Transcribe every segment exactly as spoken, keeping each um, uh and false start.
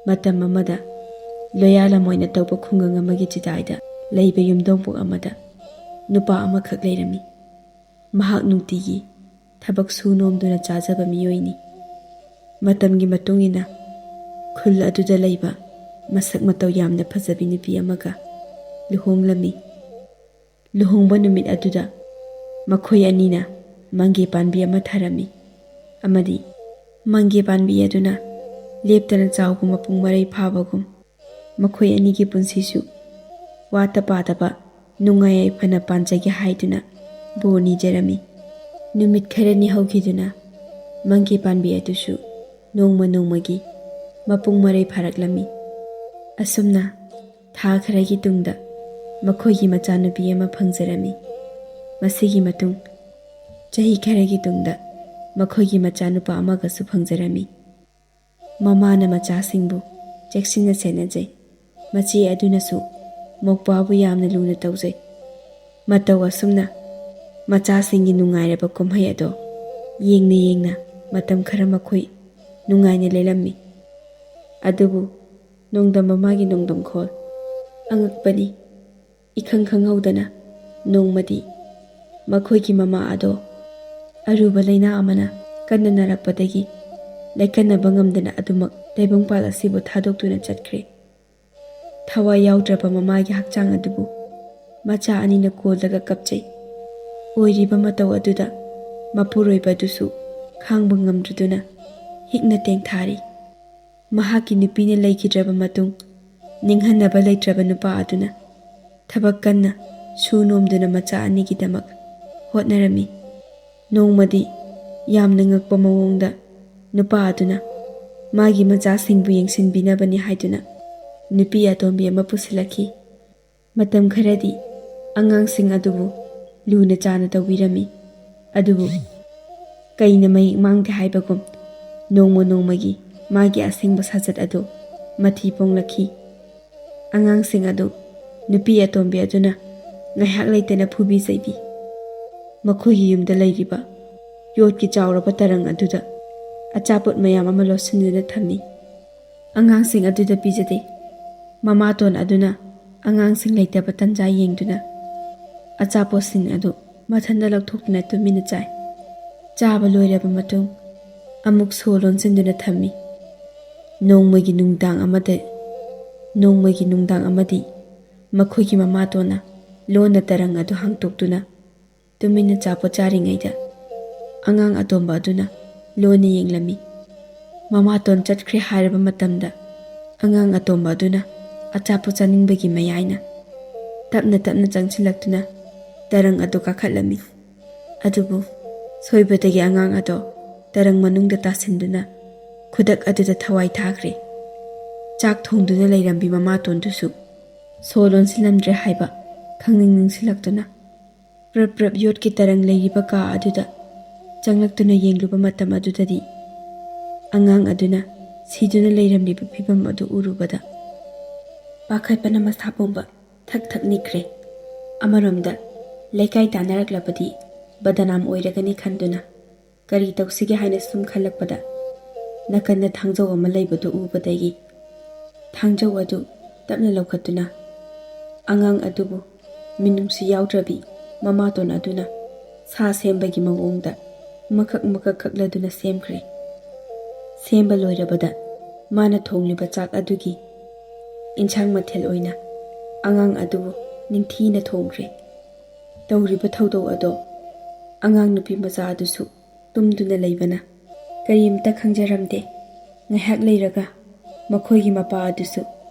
ꯃꯇꯝ ꯑꯃꯗ ꯂꯣꯌꯥꯂꯝ ꯑꯣꯏꯅ ꯇꯧꯕ ꯈꯨꯡꯒꯪ ꯑꯃꯒꯤ ꯆꯤꯗꯥꯏꯗ ꯂꯩꯕ ꯌꯨꯝꯊꯣꯡꯄꯣꯛ ꯑꯃꯗ ꯅꯨꯄꯥ ꯑꯃꯈꯛ ꯂꯩꯔꯝꯃꯤ꯫ ꯃꯍꯥꯛ ꯅꯨꯡꯇꯤꯒꯤ ꯊꯕꯛ ꯁꯨ ꯅꯣꯝꯗꯨꯅ ꯆꯥꯖꯕ ꯃꯤꯑꯣꯏꯅꯤ꯫ ꯃꯇꯝꯒꯤ ꯃꯇꯨꯡ ꯏꯟꯅ ꯈꯨꯜ ꯑꯗꯨꯗ ꯂꯩꯕ ꯃꯁꯛ ꯃꯇꯧ ꯌꯥꯝꯅ ꯐꯖꯕꯤ ꯅꯨꯄꯤ ꯑꯃꯒ ꯂꯨꯍꯣꯡꯂꯝꯃꯤ꯫ ꯂꯨꯍꯣꯡꯕ ꯅꯨꯃꯤꯠ ꯑꯗꯨꯗ ꯃꯈꯣꯏ ꯑꯅꯤꯅ ꯃꯪꯒꯦ ꯄꯥꯟꯕꯤ ꯑꯃ ꯊꯥꯔꯝꯃꯤ ꯑꯃꯗꯤ ꯃꯪꯒꯦ ꯄꯥꯟꯕꯤ ꯑꯗꯨꯅ ꯂꯦꯞꯇꯅ ꯆꯥꯎꯕ ꯃꯄꯨꯡ ꯃꯔꯩ ꯐꯥꯕꯒꯨꯝ ꯃꯈꯣꯏ ꯑꯅꯤꯒꯤ ꯄꯨꯟꯁꯤꯁꯨ ꯋꯥꯠꯇ ꯄꯥꯗꯕ ꯅꯨꯡꯉꯥꯏ ꯌꯥꯏꯐꯅ ꯄꯥꯟꯖꯒꯦ ꯍꯥꯏꯗꯨꯅ ꯕꯣꯔ ꯅꯤꯖꯔꯝꯃꯤ꯫ ꯅꯨꯃꯤꯠ ꯈꯔꯅꯤ ꯍꯧꯈꯤꯗꯨꯅ ꯃꯪꯒꯦ ꯄꯥꯟꯕꯤ ꯑꯗꯨꯁꯨ ꯅꯣꯡꯃ ꯅꯣꯡꯃꯒꯤ ꯃꯄꯨꯡ ꯃꯔꯩ ꯐꯥꯔꯛꯂꯝꯃꯤ꯫ ꯑꯁꯨꯝꯅ ꯊꯥ ꯈꯔꯒꯤ ꯇꯨꯡꯗ ꯃꯈꯣꯏꯒꯤ ꯃꯆꯥꯅꯨꯄꯤ ꯑꯃ ꯐꯪꯖꯔꯝꯃꯤ꯫ ꯃꯁꯤꯒꯤ ꯃꯇꯨꯡ ꯆꯍꯤ ꯈꯔꯒꯤ ꯇꯨꯡꯗ ꯃꯈꯣꯏꯒꯤ ꯃꯆꯥꯅꯨꯄꯥ ꯑꯃꯒꯁꯨ ꯐꯪꯖꯔꯝꯃꯤ꯫ ꯃꯃꯥꯅ ꯃꯆꯥꯁꯤꯡꯕꯨ ꯆꯦꯛꯁꯤꯟꯅ ꯁꯦꯟꯅꯖꯩ꯫ ꯃꯆꯦ ꯑꯗꯨꯅꯁꯨ ꯃꯧꯄ꯭ꯋꯥꯕꯨ ꯌꯥꯝꯅ ꯂꯨꯅ ꯇꯧꯖꯩ꯫ ꯃꯇꯧ ꯑꯁꯨꯝꯅ ꯃꯆꯥꯁꯤꯡꯒꯤ ꯅꯨꯡꯉꯥꯏꯔꯕ ꯀꯨꯝꯍꯩ ꯑꯗꯣ ꯌꯦꯡꯅ ꯌꯦꯡꯅ ꯃꯇꯝ ꯈꯔ ꯃꯈꯣꯏ ꯅꯨꯡꯉꯥꯏꯅ ꯂꯦꯜꯂꯝꯃꯤ꯫ ꯑꯗꯨꯕꯨ ꯅꯣꯡꯗꯝ ꯃꯃꯥꯒꯤ ꯅꯣꯡꯗꯝꯈꯣꯜ ꯑꯉꯛꯄꯅꯤ꯫ ꯏꯈꯪ ꯈꯪꯍꯧꯗꯅ ꯅꯣꯡꯃꯗꯤ ꯃꯈꯣꯏꯒꯤ ꯃꯃꯥ ꯑꯗꯣ ꯑꯔꯨꯕ ꯂꯩꯅꯥ ꯑꯃꯅ ꯀꯟꯅ ꯅꯥꯔꯛꯄꯗꯒꯤ ꯂꯥꯏꯀꯠꯅꯕ ꯉꯝꯗꯅ ꯑꯗꯨꯃꯛ ꯇꯥꯏꯕꯪꯄꯥꯜ ꯑꯁꯤꯕꯨ ꯊꯥꯗꯣꯛꯇꯨꯅ ꯆꯠꯈ꯭ꯔꯦ꯫ ꯊꯋꯥꯏ ꯌꯥꯎꯗ꯭ꯔꯕ ꯃꯃꯥꯒꯤ ꯍꯛꯆꯥꯡ ꯑꯗꯨꯕꯨ ꯃꯆꯥ ꯑꯅꯤꯅ ꯀꯣꯜꯂꯒ ꯀꯞꯆꯩ꯫ ꯑꯣꯏꯔꯤꯕ ꯃꯇꯧ ꯑꯗꯨꯗ ꯃꯄꯨꯔꯣꯏꯕ ꯑꯗꯨꯁꯨ ꯈꯥꯡꯕ ꯉꯝꯗ꯭ꯔꯗꯨꯅ ꯍꯤꯛꯅ ꯇꯦꯡꯊꯥꯔꯤ꯫ ꯃꯍꯥꯛꯀꯤ ꯅꯨꯄꯤꯅ ꯂꯩꯈꯤꯗ꯭ꯔꯕ ꯃꯇꯨꯡ ꯅꯤꯡꯍꯟꯅꯕ ꯂꯩꯇ꯭ꯔꯕ ꯅꯨꯄꯥ ꯑꯗꯨꯅ ꯊꯕꯛ ꯀꯟꯅ ꯁꯨ ꯅꯣꯝꯗꯨꯅ ꯃꯆꯥ ꯑꯅꯤꯒꯤꯗꯃꯛ ꯍꯣꯠꯅꯔꯝꯃꯤ꯫ ꯅꯣꯡꯃꯗꯤ ꯌꯥꯝꯅ ꯉꯛꯄ ꯃꯑꯣꯡꯗ ꯅꯨꯄꯥ ꯑꯗꯨꯅ ꯃꯥꯒꯤ ꯃꯆꯥꯁꯤꯡꯕꯨ ꯌꯦꯡꯁꯤꯟꯕꯤꯅꯕꯅꯤ ꯍꯥꯏꯗꯨꯅ ꯅꯨꯄꯤ ꯑꯇꯣꯝꯕꯤ ꯑꯃ ꯄꯨꯁꯤꯜꯂꯛꯈꯤ꯫ ꯃꯇꯝ ꯈꯔꯗꯤ ꯑꯉꯥꯡꯁꯤꯡ ꯑꯗꯨꯕꯨ ꯂꯨꯅ ꯆꯥꯅ ꯇꯧꯕꯤꯔꯝꯃꯤ꯫ ꯑꯗꯨꯕꯨ ꯀꯩꯅ ꯃꯌꯦꯛ ꯃꯥꯡꯗꯦ ꯍꯥꯏꯕꯒꯨꯝ ꯅꯣꯡꯃ ꯅꯣꯡꯃꯒꯤ ꯃꯥꯒꯤ ꯑꯁꯦꯡꯕ ꯁꯥꯖꯠ ꯑꯗꯨ ꯃꯊꯤ ꯄꯣꯡꯂꯛꯈꯤ꯫ ꯑꯉꯥꯡꯁꯤꯡ ꯑꯗꯨ ꯅꯨꯄꯤ ꯑꯇꯣꯝꯕꯤ ꯑꯗꯨꯅ ꯉꯥꯏꯍꯥꯛ ꯂꯩꯇꯅ ꯐꯨꯕꯤ ꯆꯩꯕꯤ꯫ ꯃꯈꯣꯏꯒꯤ ꯌꯨꯝꯗ ꯂꯩꯔꯤꯕ ꯌꯣꯠꯀꯤ ꯆꯥꯎꯔꯕ ꯇꯔꯪ ꯑꯗꯨꯗ ꯑꯆꯥꯄꯣꯠ ꯃꯌꯥꯝ ꯑꯃ ꯂꯣꯠꯁꯤꯟꯗꯨꯅ ꯊꯝꯃꯤ꯫ ꯑꯉꯥꯡꯁꯤꯡ ꯑꯗꯨꯗ ꯄꯤꯖꯗꯦ꯫ ꯃꯃꯥꯇꯣꯟ ꯑꯗꯨꯅ ꯑꯉꯥꯡꯁꯤꯡ ꯂꯩꯇꯕ ꯇꯟꯖꯥ ꯌꯦꯡꯗꯨꯅ ꯑꯆꯥꯄꯣꯠꯁꯤꯡ ꯑꯗꯨ ꯃꯊꯟꯇ ꯂꯧꯊꯣꯛꯇꯨꯅ ꯇꯨꯃꯤꯟꯅ ꯆꯥꯏ꯫ ꯆꯥꯕ ꯂꯣꯏꯔꯕ ꯃꯇꯨꯡ ꯑꯃꯨꯛ ꯁꯣ ꯂꯣꯟꯁꯤꯟꯗꯨꯅ ꯊꯝꯃꯤ꯫ ꯅꯣꯡꯃꯒꯤ ꯅꯨꯡꯗꯥꯡ ꯑꯃꯗ, ꯅꯣꯡꯃꯒꯤ ꯅꯨꯡꯗꯥꯡ ꯑꯃꯗꯤ ꯃꯈꯣꯏꯒꯤ ꯃꯃꯥꯇꯣꯟꯅ ꯂꯣꯟꯅ ꯇꯔꯪ ꯑꯗꯨ ꯍꯥꯡꯇꯣꯛꯇꯨꯅ ꯇꯨꯃꯤꯟꯅ ꯑꯆꯥꯄꯣꯠ ꯆꯥꯔꯤꯉꯩꯗ ꯑꯉꯥꯡ ꯑꯇꯣꯝꯕ ꯑꯗꯨꯅ ꯂꯣꯟꯅ ꯌꯦꯡꯂꯝꯃꯤ꯫ ꯃꯃꯥꯇꯣꯟ ꯆꯠꯈ꯭ꯔꯦ ꯍꯥꯏꯔꯕ ꯃꯇꯝꯗ ꯑꯉꯥꯡ ꯑꯇꯣꯝꯕ ꯑꯗꯨꯅ ꯑꯆꯥꯄꯣꯠ ꯆꯥꯅꯤꯡꯕꯒꯤ ꯃꯌꯥꯏꯅ ꯇꯞꯅ ꯇꯞꯅ ꯆꯪꯁꯤꯜꯂꯛꯇꯨꯅ ꯇꯔꯪ ꯑꯗꯨ ꯀꯥꯈꯠꯂꯝꯃꯤ꯫ ꯑꯗꯨꯕꯨ ꯁꯣꯏꯕꯗꯒꯤ ꯑꯉꯥꯡ ꯑꯗꯣ ꯇꯔꯪ ꯃꯅꯨꯡꯗ ꯇꯥꯁꯤꯟꯗꯨꯅ ꯈꯨꯗꯛ ꯑꯗꯨꯗ ꯊꯋꯥꯏ ꯊꯥꯈ꯭ꯔꯦ꯫ ꯆꯥꯛ ꯊꯣꯡꯗꯨꯅ ꯂꯩꯔꯝꯕꯤ ꯃꯃꯥꯇꯣꯟꯗꯨꯁꯨ ꯁꯣ ꯂꯣꯟꯁꯤꯜꯂꯝꯗ꯭ꯔꯦ ꯍꯥꯏꯕ ꯈꯪꯅꯤꯡ ꯅꯤꯡꯁꯤꯡꯂꯛꯇꯨꯅ ꯄ꯭ꯔꯞ ꯄ꯭ꯔꯞ ꯌꯣꯠꯀꯤ ꯇꯔꯪ ꯂꯩꯔꯤꯕ ꯀꯥ ꯑꯗꯨꯗ ꯆꯪꯂꯛꯇꯨꯅ ꯌꯦꯡꯂꯨꯕ ꯃꯇꯝ ꯑꯗꯨꯗꯗꯤ ꯑꯉꯥꯡ ꯑꯗꯨꯅ ꯁꯤꯗꯨꯅ ꯂꯩꯔꯝꯂꯤꯕ ꯐꯤꯕꯝ ꯑꯗꯨ ꯎꯔꯨꯕꯗ ꯄꯥꯈꯠꯄꯅ ꯃꯁꯥ ꯄꯨꯝꯕ ꯊꯛ ꯊꯛ ꯅꯤꯛꯈ꯭ꯔꯦ꯫ ꯑꯃꯔꯣꯝꯗ ꯂꯩꯀꯥꯏ ꯇꯥꯟꯅꯔꯛꯂꯕꯗꯤ ꯕꯗꯅꯥꯝ ꯑꯣꯏꯔꯒꯅꯤ ꯈꯟꯗꯨꯅ ꯀꯔꯤ ꯇꯧꯁꯤꯒꯦ ꯍꯥꯏꯅ ꯁꯨꯝ ꯈꯜꯂꯛꯄꯗ ꯅꯥꯀꯟꯗ ꯊꯥꯡꯖꯧ ꯑꯃ ꯂꯩꯕꯗꯨ ꯎꯕꯗꯒꯤ ꯊꯥꯡꯖꯧ ꯑꯗꯨ ꯇꯞꯅ ꯂꯧꯈꯠꯇꯨꯅ ꯑꯉꯥꯡ ꯑꯗꯨꯕꯨ ꯃꯤꯅꯨꯡꯁꯤ ꯌꯥꯎꯗ꯭ꯔꯕꯤ ꯃꯃꯥꯇꯣꯟ ꯑꯗꯨꯅ ꯁꯥ ꯁꯦꯝꯕꯒꯤ ꯃꯑꯣꯡꯗ ꯃꯀꯛ ꯃꯀꯛ ꯀꯛꯂꯗꯨꯅ ꯁꯦꯝꯈ꯭ꯔꯦ꯫ ꯁꯦꯝꯕ ꯂꯣꯏꯔꯕꯗ ꯃꯥꯅ ꯊꯣꯡꯂꯤꯕ ꯆꯥꯛ ꯑꯗꯨꯒꯤ ꯏꯟꯁꯥꯡ ꯃꯊꯦꯜ ꯑꯣꯏꯅ ꯑꯉꯥꯡ ꯑꯗꯨꯕꯨ ꯅꯤꯡꯊꯤꯅ ꯊꯣꯡꯈ꯭ꯔꯦ꯫ ꯇꯧꯔꯤꯕ ꯊꯧꯗꯧ ꯑꯗꯣ ꯑꯉꯥꯡ ꯅꯨꯄꯤ ꯃꯆꯥ ꯑꯗꯨꯁꯨ ꯇꯨꯝꯗꯨꯅ ꯂꯩꯕꯅ ꯀꯔꯤꯝꯇ ꯈꯪꯖꯔꯝꯗꯦ꯫ ꯉꯥꯏꯍꯥꯛ ꯂꯩꯔꯒ ꯃꯈꯣꯏꯒꯤ ꯃꯄꯥ ꯑꯗꯨꯁꯨ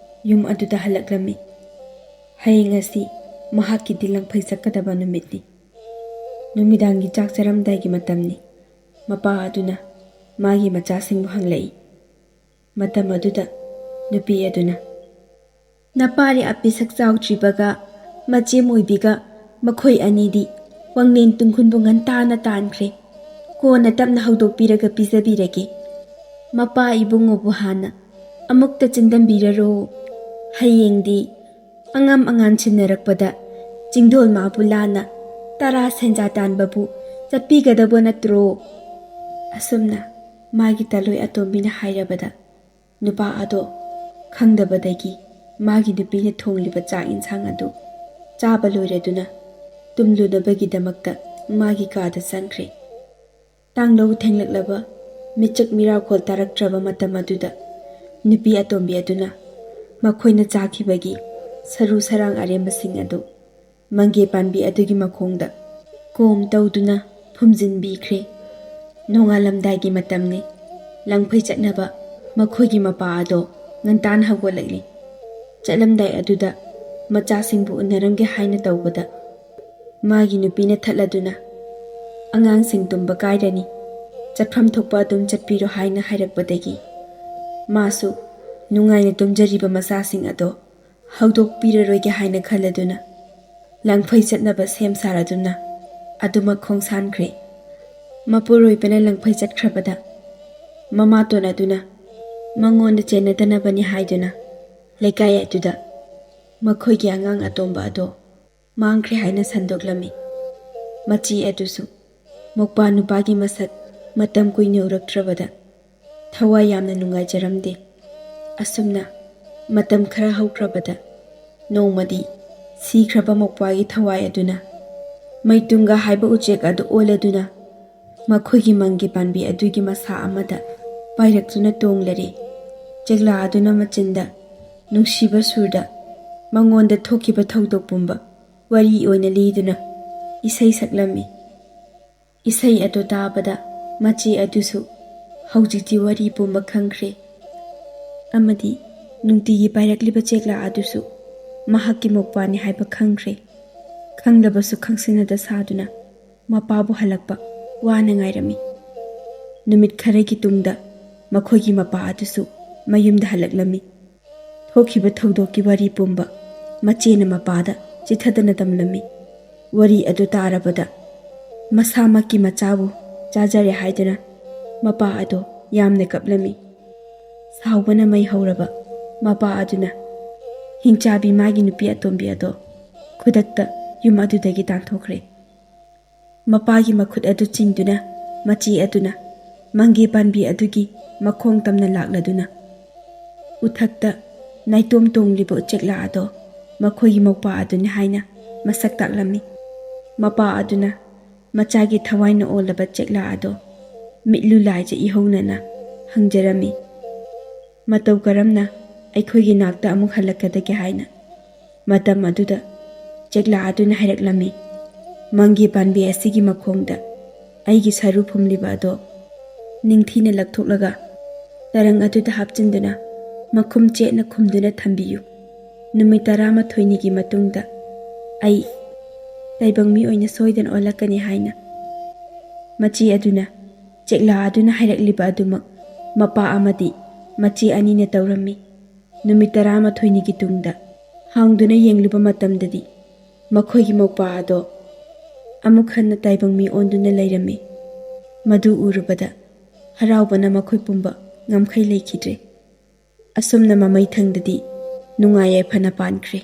ꯌꯨꯝ ꯑꯗꯨꯗ ꯍꯜꯂꯛꯂꯝꯃꯤ꯫ ꯍꯌꯦꯡ ꯑꯁꯤ ꯃꯍꯥꯛꯀꯤꯗꯤ ꯂꯪꯐꯩ ꯆꯠꯀꯗꯕ ꯅꯨꯃꯤꯠꯅꯤ꯫ ꯅꯨꯃꯤꯗꯥꯡꯒꯤ ꯆꯥꯛ ꯆꯥꯔꯝꯗꯥꯏꯒꯤ ꯃꯇꯝꯅꯤ꯫ ꯃꯄꯥ ꯑꯗꯨꯅ ꯃꯥꯒꯤ ꯃꯆꯥꯁꯤꯡꯕꯨ ꯍꯪꯂꯛꯏ꯫ ꯃꯇꯝ ꯑꯗꯨꯗ ꯅꯨꯄꯤ ꯑꯗꯨꯅ, "ꯅꯄꯥꯔꯤ ꯑꯄꯤꯁꯛ ꯆꯥꯎꯗ꯭ꯔꯤꯕꯒ ꯃꯆꯦ ꯃꯣꯏꯕꯤꯒ ꯃꯈꯣꯏ ꯑꯅꯤꯗꯤ ꯋꯥꯡꯂꯦꯟ ꯇꯨꯡꯈꯨꯟꯕꯨ ꯉꯟꯇꯥꯅ ꯇꯥꯟꯈ꯭ꯔꯦ꯫ ꯀꯣꯟꯅ ꯇꯞꯅ ꯍꯧꯗꯣꯛꯄꯤꯔꯒ ꯄꯤꯖꯕꯤꯔꯒꯦ꯫ ꯃꯄꯥ ꯏꯕꯨꯡꯉꯣꯕꯨ ꯍꯥꯟꯅ ꯑꯃꯨꯛꯇ ꯆꯤꯟꯗꯝꯕꯤꯔꯔꯣ꯫ ꯍꯌꯦꯡꯗꯤ ꯑꯉꯝ ꯑꯉꯥꯟ ꯁꯤꯟꯅꯔꯛꯄꯗ ꯆꯤꯡꯗꯣꯜ ꯃꯥꯕꯨ ꯂꯥꯟꯅ ꯇꯔꯥ ꯁꯦꯟꯖꯥ ꯇꯥꯟꯕꯕꯨ ꯆꯠꯄꯤꯒꯗꯕ ꯅꯠꯇ꯭ꯔꯣ?" ꯑꯁꯨꯝꯅ ꯃꯥꯒꯤ ꯇꯂꯣꯏ ꯑꯇꯣꯝꯕꯤꯅ ꯍꯥꯏꯔꯕꯗ ꯅꯨꯄꯥ ꯑꯗꯣ ꯈꯪꯗꯕꯗꯒꯤ ꯃꯥꯒꯤ ꯅꯨꯄꯤꯅ ꯊꯣꯡꯂꯤꯕ ꯆꯥꯛ ꯏꯟꯁꯥꯡ ꯑꯗꯨ ꯆꯥꯕ ꯂꯣꯏꯔꯗꯨꯅ ꯇꯨꯝꯂꯨꯅꯕꯒꯤꯗꯃꯛꯇ ꯃꯥꯒꯤ ꯀꯥꯗ ꯆꯪꯈ꯭ꯔꯦ꯫ ꯇꯥꯡꯂꯧ ꯊꯦꯡꯂꯛꯂꯕ ꯃꯤꯆꯛ ꯃꯤꯔꯥꯎꯈꯣꯜ ꯇꯥꯔꯛꯇ꯭ꯔꯕ ꯃꯇꯝ ꯑꯗꯨꯗ ꯅꯨꯄꯤ ꯑꯇꯣꯝꯕꯤ ꯑꯗꯨꯅ ꯃꯈꯣꯏꯅ ꯆꯥꯈꯤꯕꯒꯤ ꯁꯔꯨ ꯁꯔꯥꯡ ꯑꯔꯦꯝꯕꯁꯤꯡ ꯑꯗꯨ ꯃꯪꯒꯦ ꯄꯥꯟꯕꯤ ꯑꯗꯨꯒꯤ ꯃꯈꯣꯡꯗ ꯀꯣꯝ ꯇꯧꯗꯨꯅ ꯐꯨꯝꯖꯤꯟꯕꯤꯈ꯭ꯔꯦ꯫ ꯅꯣꯡꯉꯥꯜꯂꯝꯗꯥꯏꯒꯤ ꯃꯇꯝꯅꯤ꯫ ꯂꯪꯐꯩ ꯆꯠꯅꯕ ꯃꯈꯣꯏꯒꯤ ꯃꯄꯥ ꯑꯗꯣ ꯉꯟꯇꯥꯅ ꯍꯧꯒꯠꯂꯛꯂꯤ꯫ ꯆꯠꯂꯝꯗꯥꯏ ꯑꯗꯨꯗ ꯃꯆꯥꯁꯤꯡꯕꯨ ꯎꯅꯔꯝꯒꯦ ꯍꯥꯏꯅ ꯇꯧꯕꯗ ꯃꯥꯒꯤ ꯅꯨꯄꯤꯅ ꯊꯠꯂꯗꯨꯅ "ꯑꯉꯥꯡꯁꯤꯡ ꯇꯨꯝꯕ ꯀꯥꯏꯔꯅꯤ, ꯆꯠꯐꯝ ꯊꯣꯛꯄ ꯑꯗꯨꯝ ꯆꯠꯄꯤꯔꯣ" ꯍꯥꯏꯅ ꯍꯥꯏꯔꯛꯄꯗꯒꯤ ꯃꯥꯁꯨ ꯅꯨꯡꯉꯥꯏꯅ ꯇꯨꯝꯖꯔꯤꯕ ꯃꯆꯥꯁꯤꯡ ꯑꯗꯣ ꯍꯧꯗꯣꯛꯄꯤꯔꯔꯣꯏꯒꯦ ꯍꯥꯏꯅ ꯈꯜꯂꯗꯨꯅ ꯂꯪꯐꯩ ꯆꯠꯅꯕ ꯁꯦꯝ ꯁꯥꯔꯗꯨꯅ ꯑꯗꯨꯃꯛ ꯈꯣꯡꯁꯥꯟꯈ꯭ꯔꯦ꯫ ꯃꯄꯨꯔꯣꯏꯕꯅ ꯂꯪꯐꯩ ꯆꯠꯈ꯭ꯔꯕꯗ ꯃꯃꯥꯇꯣꯟ ꯑꯗꯨꯅ ꯃꯉꯣꯟꯗ ꯆꯦꯟꯅꯗꯅꯕꯅꯤ ꯍꯥꯏꯗꯨꯅ ꯂꯩꯀꯥꯏ ꯑꯗꯨꯗ ꯃꯈꯣꯏꯒꯤ ꯑꯉꯥꯡ ꯑꯇꯣꯝꯕ ꯑꯗꯣ ꯃꯥꯡꯈ꯭ꯔꯦ ꯍꯥꯏꯅ ꯁꯟꯗꯣꯛꯂꯝꯃꯤ꯫ ꯃꯆꯦ ꯑꯗꯨꯁꯨ ꯃꯧꯄ꯭ꯋꯥ ꯅꯨꯄꯥꯒꯤ ꯃꯁꯛ ꯃꯇꯝ ꯀꯨꯏꯅ ꯎꯔꯛꯇ꯭ꯔꯕꯗ ꯊꯋꯥꯏ ꯌꯥꯝꯅ ꯅꯨꯡꯉꯥꯏꯖꯔꯝꯗꯦ꯫ ꯑꯁꯨꯝꯅ ꯃꯇꯝ ꯈꯔ ꯍꯧꯈ꯭ꯔꯕꯗ ꯅꯣꯡꯃꯗꯤ ꯁꯤꯈ꯭ꯔꯕ ꯃꯧꯄ꯭ꯋꯥꯒꯤ ꯊꯋꯥꯏ ꯑꯗꯨꯅ ꯃꯩꯇꯨꯡꯒ ꯍꯥꯏꯕ ꯎꯆꯦꯛ ꯑꯗꯨ ꯑꯣꯜꯂꯗꯨꯅ ꯃꯈꯣꯏꯒꯤ ꯃꯪꯒꯤ ꯄꯥꯟꯕꯤ ꯑꯗꯨꯒꯤ ꯃꯁꯥ ꯑꯃꯗ ꯄꯥꯏꯔꯛꯇꯨꯅ ꯇꯣꯡꯂꯔꯦ꯫ ꯆꯦꯛꯂꯥ ꯑꯗꯨꯅ ꯃꯆꯤꯟꯗ ꯅꯨꯡꯁꯤꯕ ꯁꯨꯔꯗ ꯃꯉꯣꯟꯗ ꯊꯣꯛꯈꯤꯕ ꯊꯧꯗꯣꯛ ꯄꯨꯝꯕ ꯋꯥꯔꯤ ꯑꯣꯏꯅ ꯂꯤꯗꯨꯅ ꯏꯁꯩ ꯁꯛꯂꯝꯃꯤ꯫ ꯏꯁꯩ ꯑꯗꯨ ꯇꯥꯕꯗ ꯃꯆꯦ ꯑꯗꯨꯁꯨ ꯍꯧꯖꯤꯛꯇꯤ ꯋꯥꯔꯤ ꯄꯨꯝꯕ ꯈꯪꯈ꯭ꯔꯦ ꯑꯃꯗꯤ ꯅꯨꯡꯇꯤꯒꯤ ꯄꯥꯏꯔꯛꯂꯤꯕ ꯆꯦꯛꯂꯥ ꯑꯗꯨꯁꯨ ꯃꯍꯥꯛꯀꯤ ꯃꯧꯄ꯭ꯋꯥꯅꯤ ꯍꯥꯏꯕ ꯈꯪꯈ꯭ꯔꯦ꯫ ꯈꯪꯂꯕꯁꯨ ꯈꯪꯁꯤꯟꯅꯗ ꯁꯥꯗꯨꯅ ꯃꯄꯥꯕꯨ ꯍꯜꯂꯛꯄ ꯋꯥꯅ ꯉꯥꯏꯔꯝꯃꯤ꯫ ꯅꯨꯃꯤꯠ ꯈꯔꯒꯤ ꯇꯨꯡꯗ ꯃꯈꯣꯏꯒꯤ ꯃꯄꯥ ꯑꯗꯨꯁꯨ ꯃꯌꯨꯝꯗ ꯍꯜꯂꯛꯂꯝꯃꯤ꯫ ꯊꯣꯛꯈꯤꯕ ꯊꯧꯗꯣꯛꯀꯤ ꯋꯥꯔꯤ ꯄꯨꯝꯕ ꯃꯆꯦꯅ ꯃꯄꯥꯗ ꯆꯤꯊꯗꯅ ꯇꯝꯂꯝꯃꯤ꯫ ꯋꯥꯔꯤ ꯑꯗꯨ ꯇꯥꯔꯕꯗ ꯃꯁꯥꯃꯛꯀꯤ ꯃꯆꯥꯕꯨ ꯆꯥꯖꯔꯦ ꯍꯥꯏꯗꯨꯅ ꯃꯄꯥ ꯑꯗꯣ ꯌꯥꯝꯅ ꯀꯞꯂꯝꯃꯤ꯫ ꯁꯥꯎꯕꯅ ꯃꯩ ꯍꯧꯔꯕ ꯃꯄꯥ ꯑꯗꯨꯅ ꯍꯤꯡꯆꯥꯕꯤ ꯃꯥꯒꯤ ꯅꯨꯄꯤ ꯑꯇꯣꯝꯕꯤ ꯑꯗꯣ ꯈꯨꯗꯛꯇ ꯌꯨꯝ ꯑꯗꯨꯗꯒꯤ ꯇꯥꯟꯊꯣꯛꯈ꯭ꯔꯦ꯫ ꯃꯄꯥꯒꯤ ꯃꯈꯨꯠ ꯑꯗꯨ ꯆꯤꯡꯗꯨꯅ ꯃꯆꯦ ꯑꯗꯨꯅ ꯃꯪꯒꯦ ꯄꯥꯟꯕꯤ ꯑꯗꯨꯒꯤ ꯃꯈꯣꯡ ꯇꯝꯅ ꯂꯥꯛꯂꯗꯨꯅ ꯎꯊꯛꯇ ꯅꯥꯏꯇꯣꯝ ꯇꯣꯡꯂꯤꯕ ꯎꯆꯦꯛꯂꯥ ꯑꯗꯣ ꯃꯈꯣꯏꯒꯤ ꯃꯧꯄꯥ ꯑꯗꯨꯅꯤ ꯍꯥꯏꯅ ꯃꯁꯛ ꯇꯥꯛꯂꯝꯃꯤ꯫ ꯃꯄꯥ ꯑꯗꯨꯅ ꯃꯆꯥꯒꯤ ꯊꯋꯥꯏꯅ ꯑꯣꯜꯂꯕ ꯆꯦꯛꯂꯥ ꯑꯗꯣ ꯃꯤꯠꯂꯨ ꯂꯥꯏꯖ ꯏꯍꯧꯅꯅ ꯍꯪꯖꯔꯝꯃꯤ, "ꯃꯇꯧ ꯀꯔꯝꯅ ꯑꯩꯈꯣꯏꯒꯤ ꯅꯥꯛꯇ ꯑꯃꯨꯛ ꯍꯜꯂꯛꯀꯗꯒꯦ?" ꯍꯥꯏꯅ꯫ ꯃꯇꯝ ꯑꯗꯨꯗ ꯆꯦꯛꯂꯥ ꯑꯗꯨꯅ ꯍꯥꯏꯔꯛꯂꯝꯃꯤ, "ꯃꯪꯒꯤ ꯄꯥꯟꯕꯤ ꯑꯁꯤꯒꯤ ꯃꯈꯣꯡꯗ ꯑꯩꯒꯤ ꯁꯔꯨ ꯐꯨꯝꯂꯤꯕ ꯑꯗꯣ ꯅꯤꯡꯊꯤꯅ ꯂꯧꯊꯣꯛꯂꯒ ꯇꯔꯪ ꯑꯗꯨꯗ ꯍꯥꯞꯆꯤꯟꯗꯨꯅ ꯃꯈꯨꯝ ꯆꯦꯠꯅ ꯈꯨꯝꯗꯨꯅ ꯊꯝꯕꯤꯌꯨ꯫ ꯅꯨꯃꯤꯠ ꯇꯔꯥꯃꯥꯊꯣꯏꯅꯤꯒꯤ ꯃꯇꯨꯡꯗ ꯑꯩ ꯇꯥꯏꯕꯪ ꯃꯤ ꯑꯣꯏꯅ ꯁꯣꯏꯗꯅ ꯑꯣꯜꯂꯛꯀꯅꯤ" ꯍꯥꯏꯅ꯫ ꯃꯆꯦ ꯑꯗꯨꯅ ꯆꯦꯛꯂꯥ ꯑꯗꯨꯅ ꯍꯥꯏꯔꯛꯂꯤꯕ ꯑꯗꯨꯃꯛ ꯃꯄꯥ ꯑꯃꯗꯤ ꯃꯆꯦ ꯑꯅꯤꯅ ꯇꯧꯔꯝꯃꯤ꯫ ꯅꯨꯃꯤꯠ ꯇꯔꯥꯃꯥꯊꯣꯏꯅꯤꯒꯤ ꯇꯨꯡꯗ ꯍꯥꯡꯗꯨꯅ ꯌꯦꯡꯂꯨꯕ ꯃꯇꯝꯗꯗꯤ ꯃꯈꯣꯏꯒꯤ ꯃꯧꯄꯥ ꯑꯗꯣ ꯑꯃꯨꯛ ꯍꯟꯅ ꯇꯥꯏꯕꯪ ꯃꯤ ꯑꯣꯟꯗꯨꯅ ꯂꯩꯔꯝꯃꯤ꯫ ꯃꯗꯨ ꯎꯔꯨꯕꯗ ꯍꯔꯥꯎꯕꯅ ꯃꯈꯣꯏ ꯄꯨꯝꯕ ꯉꯝꯈꯩ ꯂꯩꯈꯤꯗ꯭ꯔꯦ꯫ ꯑꯁꯨꯝꯅ ꯃꯃꯩ ꯊꯪꯗꯗꯤ ꯅꯨꯡꯉꯥꯏ ꯌꯥꯏꯐꯅ ꯄꯥꯟꯈ꯭ꯔꯦ꯫